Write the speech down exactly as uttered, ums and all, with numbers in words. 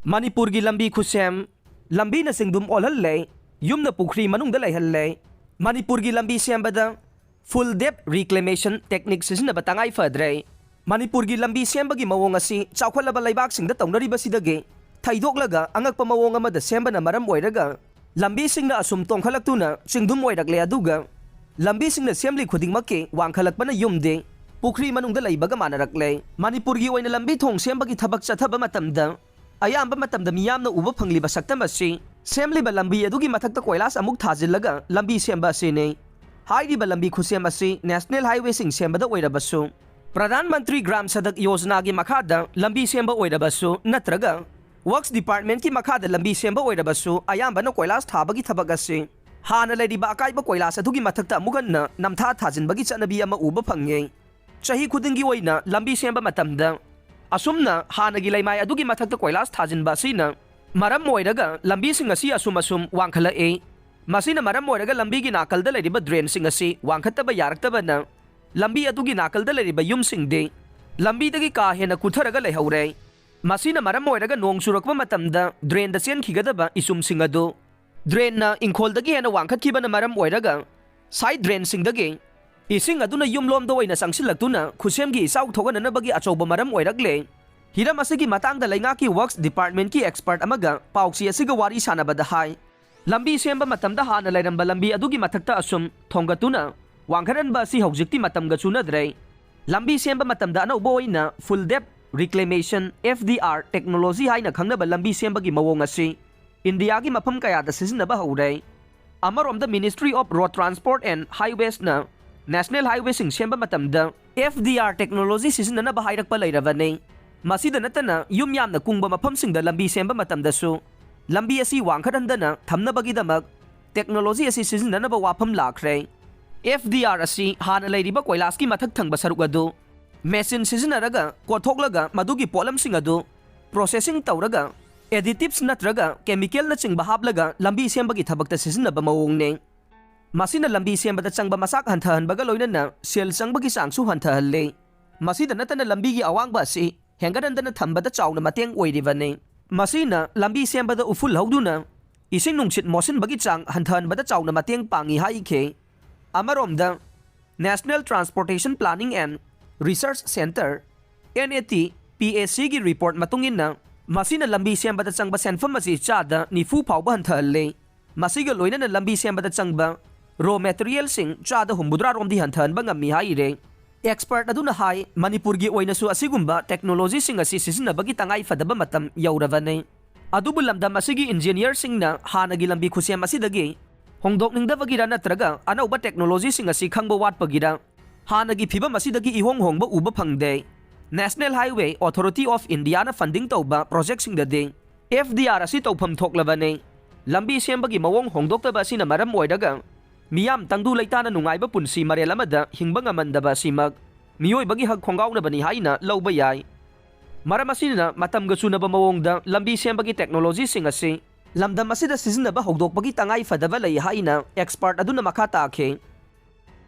ꯃꯅꯤꯄꯨꯔꯒꯤ ꯂꯝꯕꯤ ꯈꯨꯁꯦꯝ, ꯂꯝꯕꯤꯅ ꯆꯤꯡꯗꯨꯝ ꯑꯣꯜꯍꯜꯂꯦ, ꯌꯨꯝꯅ ꯄꯨꯈ꯭ꯔꯤ ꯃꯅꯨꯡꯗ ꯂꯩꯍꯜꯂꯦ꯫ ꯃꯅꯤꯄꯨꯔꯒꯤ ꯂꯝꯕꯤ ꯁꯦꯝꯕꯗ full depth reclamation technique ꯁꯤꯖꯤꯟꯅꯕ ꯇꯉꯥꯏ ꯐꯗ꯭ꯔꯦ꯫ ꯃꯅꯤꯄꯨꯔꯒꯤ ꯂꯝꯕꯤ ꯁꯦꯝꯕꯒꯤ ꯃꯑꯣꯡ ꯑꯁꯤ ꯆꯥꯎꯈꯠꯂꯕ ꯂꯩꯕꯥꯛꯁꯤꯡꯗ ꯇꯧꯅꯔꯤꯕꯁꯤꯗꯒꯤ ꯊꯩꯗꯣꯛꯂꯒ ꯑꯉꯛꯄ ꯃꯑꯣꯡ ꯑꯃꯗ ꯁꯦꯝꯕꯅ ꯃꯔꯝ ꯑꯣꯏꯔꯒ ꯂꯝꯕꯤꯁꯤꯡꯅ ꯑꯁꯨꯝ ꯇꯣꯡꯈꯠꯂꯛꯇꯨꯅ ꯆꯤꯡꯗꯨꯝ ꯑꯣꯏꯔꯛꯂꯦ, ꯑꯗꯨꯒ ꯂꯝꯕꯤꯁꯤꯡꯅ ꯁꯦꯝꯂꯤ ꯈꯨꯗꯤꯡꯃꯛꯀꯤ ꯋꯥꯡꯈꯠꯂꯛꯄꯅ ꯌꯨꯝꯗꯤ ꯄꯨꯈ꯭ꯔꯤ ꯃꯅꯨꯡꯗ ꯂꯩꯕꯒ ꯃꯥꯟꯅꯔꯛꯂꯦ꯫ ꯃꯅꯤꯄꯨꯔꯒꯤ ꯑꯣꯏꯅ ꯂꯝꯕꯤ ꯊꯣꯡ ꯁꯦꯝꯕꯒꯤ ꯊꯕꯛ ꯆꯠꯊꯕ ꯃꯇꯝꯗ ꯑꯌꯥꯝꯕ ꯃꯇꯝꯗ ꯃꯤꯌꯥꯝꯅ ꯎꯕ ꯐꯪꯂꯤꯕ ꯁꯛꯇꯝ ꯑꯁꯤ ꯁꯦꯝꯂꯤꯕ ꯂꯝꯕꯤ ꯑꯗꯨꯒꯤ ꯃꯊꯛꯇ ꯀꯣꯏꯂꯥꯁ ꯑꯃꯨꯛ ꯊꯥꯖꯤꯜꯂꯒ ꯂꯝꯕꯤ ꯁꯦꯝꯕ ꯑꯁꯤꯅꯤ꯫ ꯍꯥꯏꯔꯤꯕ ꯂꯝꯕꯤ ꯈꯨꯁꯦꯝ ꯑꯁꯤ ꯅꯦꯁꯅꯦꯜ ꯍꯥꯏꯋꯦꯁꯤꯡ ꯁꯦꯝꯕꯗ ꯑꯣꯏꯔꯕꯁꯨ, ꯄ꯭ꯔꯙꯥꯟ ꯃꯟꯇ꯭ꯔꯤ ꯒ꯭ꯔꯥꯝ ꯁꯗꯛ ꯌꯣꯖꯅꯥꯒꯤ ꯃꯈꯥꯗ ꯂꯝꯕꯤ ꯁꯦꯝꯕ ꯑꯣꯏꯔꯕꯁꯨ ꯅꯠꯇ꯭ꯔꯒ ꯋꯔꯛꯁ ꯗꯤꯄꯥꯔꯠꯃꯦꯟꯠꯀꯤ ꯃꯈꯥꯗ ꯂꯝꯕꯤ ꯁꯦꯝꯕ ꯑꯣꯏꯔꯕꯁꯨ, ꯑꯌꯥꯝꯕꯅ ꯀꯣꯏꯂꯥꯁ ꯊꯥꯕꯒꯤ ꯊꯕꯛ ꯑꯁꯤ ꯍꯥꯟꯅ ꯂꯩꯔꯤꯕ ꯑꯀꯥꯏꯕ ꯀꯣꯏꯂꯥꯁ ꯑꯗꯨꯒꯤ ꯃꯊꯛꯇ ꯑꯃꯨꯛ ꯍꯟꯅ ꯅꯝꯊꯥ ꯊꯥꯖꯤꯟꯕꯒꯤ ꯆꯠꯅꯕꯤ ꯑꯃ ꯎꯕ ꯐꯪꯉꯤ꯫ ꯆꯍꯤ ꯈꯨꯗꯤꯡꯒꯤ ꯑꯣꯏꯅ ꯂꯝꯕꯤ ꯁꯦꯝꯕ ꯃꯇꯝꯗ ꯑꯁꯨꯝꯅ ꯍꯥꯟꯅꯒꯤ ꯂꯩꯃꯥꯏ ꯑꯗꯨꯒꯤ ꯃꯊꯛꯇ ꯀꯣꯏꯂꯥꯁ ꯊꯥꯖꯤꯟꯕ ꯑꯁꯤꯅ ꯃꯔꯝ ꯑꯣꯏꯔꯒ ꯂꯝꯕꯤꯁꯤꯡ ꯑꯁꯤ ꯑꯁꯨꯝ ꯑꯁꯨꯝ ꯋꯥꯡꯈꯠꯂꯛꯏ꯫ ꯃꯁꯤꯅ ꯃꯔꯝ ꯑꯣꯏꯔꯒ ꯂꯝꯕꯤꯒꯤ ꯅꯥꯀꯜꯗ ꯂꯩꯔꯤꯕ ꯗ꯭ꯔꯦꯟꯁꯤꯡ ꯑꯁꯤ ꯋꯥꯡꯈꯠꯇꯕ ꯌꯥꯔꯛꯇꯕꯅ ꯂꯝꯕꯤ ꯑꯗꯨꯒꯤ ꯅꯥꯀꯜꯗ ꯂꯩꯔꯤꯕ ꯌꯨꯝꯁꯤꯡꯗꯤ ꯂꯝꯕꯤꯗꯒꯤ ꯀꯥ ꯍꯦꯟꯅ ꯀꯨꯊꯔꯒ ꯂꯩꯍꯧꯔꯦ꯫ ꯃꯁꯤꯅ ꯃꯔꯝ ꯑꯣꯏꯔꯒ ꯅꯣꯡ ꯆꯨꯔꯛꯄ ꯃꯇꯝꯗ ꯗ꯭ꯔꯦꯟꯗ ꯆꯦꯟꯈꯤꯒꯗꯕ ꯏꯆꯨꯝꯁꯤꯡ ꯑꯗꯨ ꯗ꯭ꯔꯦꯟꯅ ꯏꯪꯈꯣꯜꯗꯒꯤ ꯍꯦꯟꯅ ꯋꯥꯡꯈꯠꯈꯤꯕꯅ ꯃꯔꯝ ꯑꯣꯏꯔꯒ ꯁꯥꯏꯠ ꯗ꯭ꯔꯦꯟꯁꯤꯡꯗꯒꯤ ꯏꯁꯤꯡ ꯑꯗꯨꯅ ꯌꯨꯝꯂꯣꯝꯗ ꯑꯣꯏꯅ ꯆꯪꯁꯤꯜꯂꯛꯇꯨꯅ ꯈꯨꯠꯁꯦꯝꯒꯤ ꯏꯆꯥꯎ ꯊꯣꯛꯍꯟꯅꯅꯕꯒꯤ ꯑꯆꯧꯕ ꯃꯔꯝ ꯑꯣꯏꯔꯛꯂꯦ꯫ ꯍꯤꯔꯝ ꯑꯁꯤꯒꯤ ꯃꯇꯥꯡꯗ ꯂꯩꯉꯥꯛꯀꯤ ꯋꯔꯛꯁ ꯗꯤꯄꯥꯔꯠꯃꯦꯟꯠꯀꯤ ꯑꯦꯛꯁꯄꯔꯠ ꯑꯃꯒ ꯄꯥꯎꯆꯦ ꯑꯁꯤꯒ ꯋꯥꯔꯤ ꯁꯥꯟꯅꯕꯗ ꯍꯥꯏ, ꯂꯝꯕꯤ ꯁꯦꯝꯕ ꯃꯇꯝꯗ ꯍꯥꯟꯅ ꯂꯩꯔꯝꯕ ꯂꯝꯕꯤ ꯑꯗꯨꯒꯤ ꯃꯊꯛꯇ ꯑꯁꯨꯝ ꯊꯣꯡꯒꯠꯇꯨꯅ ꯋꯥꯡꯈꯠꯍꯟꯕ ꯑꯁꯤ ꯍꯧꯖꯤꯛꯇꯤ ꯃꯇꯝꯒ ꯆꯨꯅꯗ꯭ꯔꯦ꯫ ꯂꯝꯕꯤ ꯁꯦꯝꯕ ꯃꯇꯝꯗ ꯑꯅꯧꯕ ꯑꯣꯏꯅ full depth reclamation, F D R technology ꯍꯥꯏꯅ ꯈꯪꯅꯕ ꯂꯝꯕꯤ ꯁꯦꯝꯕꯒꯤ ꯃꯑꯣꯡ ꯑꯁꯤ ꯏꯟꯗꯤꯌꯥꯒꯤ ꯃꯐꯝ ꯀꯌꯥꯗ ꯁꯤꯖꯤꯟꯅꯕ ꯍꯧꯔꯦ꯫ ꯑꯃꯔꯣꯝꯗ Ministry of Road Transport and Highwaysꯅ ꯅꯦꯁꯅꯦꯜ ꯍꯥꯏꯋꯦꯁꯤꯡ ꯁꯦꯝꯕ ꯃꯇꯝꯗ F D R technology ꯁꯤꯖꯤꯟꯅꯅꯕ ꯍꯥꯏꯔꯛꯄ ꯂꯩꯔꯕꯅꯤ꯫ ꯃꯁꯤꯗ ꯅꯠꯇꯅ ꯌꯨꯝ ꯌꯥꯝꯅ ꯀꯨꯡꯕ ꯃꯐꯝꯁꯤꯡꯗ ꯂꯝꯕꯤ ꯁꯦꯝꯕ ꯃꯇꯝꯗꯁꯨ ꯂꯝꯕꯤ ꯑꯁꯤ ꯋꯥꯡꯈꯠꯍꯟꯗꯅ ꯊꯝꯅꯕꯒꯤꯗꯃꯛ technology ꯑꯁꯤ ꯁꯤꯖꯤꯟꯅꯅꯕ ꯋꯥꯐꯝ ꯂꯥꯛꯈ꯭ꯔꯦ꯫ F D R ꯑꯁꯤ ꯍꯥꯟꯅ ꯂꯩꯔꯤꯕ ꯀꯣꯏꯂꯥꯁꯀꯤ ꯃꯊꯛ ꯊꯪꯕ ꯁꯔꯨꯛ ꯑꯗꯨ ꯃꯦꯆꯤꯟ ꯁꯤꯖꯤꯟꯅꯔꯒ ꯀꯣꯠꯊꯣꯛꯂꯒ ꯃꯗꯨꯒꯤ ꯄꯣꯠꯂꯝꯁꯤꯡ ꯑꯗꯨ processing ꯇꯧꯔꯒ additives ꯅꯠꯇ꯭ꯔꯒ chemicalꯅꯆꯤꯡꯕ ꯍꯥꯞꯂꯒ ꯂꯝꯕꯤ ꯁꯦꯝꯕꯒꯤ ꯊꯕꯛꯇ ꯁꯤꯖꯤꯟꯅꯕ ꯃꯑꯣꯡꯅꯤ꯫ ꯃꯁꯤꯅ ꯂꯝꯕꯤ ꯁꯦꯝꯕꯗ ꯆꯪꯕ ꯃꯆꯥꯛ ꯍꯟꯊꯍꯟꯕꯒ ꯂꯣꯏꯅꯅ ꯁꯦꯜ ꯆꯪꯕꯒꯤ ꯆꯥꯡꯁꯨ ꯍꯟꯊꯍꯜꯂꯤ꯫ ꯃꯁꯤꯗ ꯅꯠꯇꯅ ꯂꯝꯕꯤꯒꯤ ꯑꯋꯥꯡꯕ ꯑꯁꯤ ꯍꯦꯟꯒꯠꯍꯟꯗꯅ ꯊꯝꯕꯗ ꯆꯥꯎꯅ ꯃꯇꯦꯡ ꯑꯣꯏꯔꯤꯕꯅꯤ꯫ ꯃꯁꯤꯅ ꯂꯝꯕꯤ ꯁꯦꯝꯕꯗ ꯎꯐꯨꯜ ꯍꯧꯗꯨꯅ ꯏꯁꯤꯡ ꯅꯨꯡꯁꯤꯠ ꯃꯣꯠꯁꯤꯟꯕꯒꯤ ꯆꯥꯡ ꯍꯟꯊꯍꯟꯕꯗ ꯆꯥꯎꯅ ꯃꯇꯦꯡ ꯄꯥꯡꯏ ꯍꯥꯏꯈꯤ꯫ ꯑꯃꯔꯣꯝꯗ, National Transportation Planning and Research Centre, NATPAC ꯒꯤ ꯔꯤꯄꯣꯔꯠ ꯃꯇꯨꯡ ꯏꯟꯅ, ꯃꯁꯤꯅ ꯂꯝꯕꯤ ꯁꯦꯝꯕꯗ ꯆꯪꯕ ꯁꯦꯟꯐꯝ ꯑꯁꯤ ꯆꯥꯗ ꯅꯤꯐꯨ ꯐꯥꯎꯕ ꯍꯟꯊꯍꯜꯂꯦ꯫ ꯃꯁꯤꯒ ꯂꯣꯏꯅꯅ ꯂꯝꯕꯤ ꯁꯦꯝꯕꯗ ꯆꯪꯕ ꯔꯣ ꯃꯦꯇꯔꯤꯌꯦꯜꯁꯤꯡ ꯆꯥꯗ ꯍꯨꯝꯐꯨꯇꯔꯥ ꯔꯣꯝꯗꯤ ꯍꯟꯊꯍꯟꯕ ꯉꯝꯃꯤ ꯍꯥꯏꯔꯦ꯫ ꯑꯦꯛꯁꯄꯔꯠ ꯑꯗꯨꯅ ꯍꯥꯏ, ꯃꯅꯤꯄꯨꯔꯒꯤ ꯑꯣꯏꯅꯁꯨ ꯑꯁꯤꯒꯨꯝꯕ ꯇꯦꯛꯅꯣꯂꯣꯖꯤꯁꯤꯡ ꯑꯁꯤ ꯁꯤꯖꯤꯟꯅꯕꯒꯤ ꯇꯉꯥꯏ ꯐꯗꯕ ꯃꯇꯝ ꯌꯧꯔꯕꯅꯤ꯫ ꯑꯗꯨꯕꯨ ꯂꯝꯗꯝ ꯑꯁꯤꯒꯤ ꯏꯟꯖꯤꯅꯤꯌꯔꯁꯤꯡꯅ ꯍꯥꯟꯅꯒꯤ ꯂꯝꯕꯤ ꯈꯨꯁꯦꯝ ꯑꯁꯤꯗꯒꯤ ꯍꯣꯡꯗꯣꯛꯅꯤꯡꯗꯕꯒꯤꯔ ꯅꯠꯇ꯭ꯔꯒ ꯑꯅꯧꯕ ꯇꯦꯛꯅꯣꯂꯣꯖꯤꯁꯤꯡ ꯑꯁꯤ ꯈꯪꯕ ꯋꯥꯠꯄꯒꯤꯔ, ꯍꯥꯟꯅꯒꯤ ꯐꯤꯕꯝ ꯑꯁꯤꯗꯒꯤ ꯏꯍꯣꯡ ꯍꯣꯡꯕ ꯎꯕ ꯐꯪꯗꯦ꯫ National Highway Authority of India ꯅ ꯐꯟꯗꯤꯡ ꯇꯧꯕ ꯄ꯭ꯔꯣꯖꯦꯛꯁꯤꯡꯗꯗꯤ FDR ꯑꯁꯤ ꯇꯧꯐꯝ ꯊꯣꯛꯂꯕꯅꯤ꯫ ꯂꯝꯕꯤ ꯁꯦꯝꯕꯒꯤ ꯃꯑꯣꯡ ꯍꯣꯡꯗꯣꯛꯇꯕ ꯑꯁꯤꯅ ꯃꯔꯝ ꯑꯣꯏꯔꯒ ꯃꯤꯌꯥꯝ ꯇꯪꯗꯨ ꯂꯩꯇꯥꯅ ꯅꯨꯡꯉꯥꯏꯕ ꯄꯨꯟꯁꯤ ꯃꯔꯦꯜ ꯑꯃꯗ ꯍꯤꯡꯕ ꯉꯝꯍꯟꯗꯕ ꯑꯁꯤꯃꯛ ꯃꯤꯑꯣꯏꯕꯒꯤ ꯍꯛ ꯈꯣꯡꯒꯥꯎꯅꯕꯅꯤ ꯍꯥꯏꯅ ꯂꯧꯕ ꯌꯥꯏ꯫ ꯃꯔꯝ ꯑꯁꯤꯅ ꯃꯇꯝꯒ ꯆꯨꯅꯕ ꯃꯑꯣꯡꯗ ꯂꯝꯕꯤ ꯁꯦꯝꯕꯒꯤ ꯇꯦꯛꯅꯣꯂꯣꯖꯤꯁꯤꯡ ꯑꯁꯤ ꯂꯝꯗꯝ ꯑꯁꯤꯗ ꯁꯤꯖꯤꯟꯅꯕ ꯍꯧꯗꯣꯛꯄꯒꯤ ꯇꯉꯥꯏ ꯐꯗꯕ ꯂꯩ ꯍꯥꯏꯅ ꯑꯦꯛꯁꯄꯔꯠ ꯑꯗꯨꯅ ꯃꯈꯥ ꯇꯥꯈꯤ꯫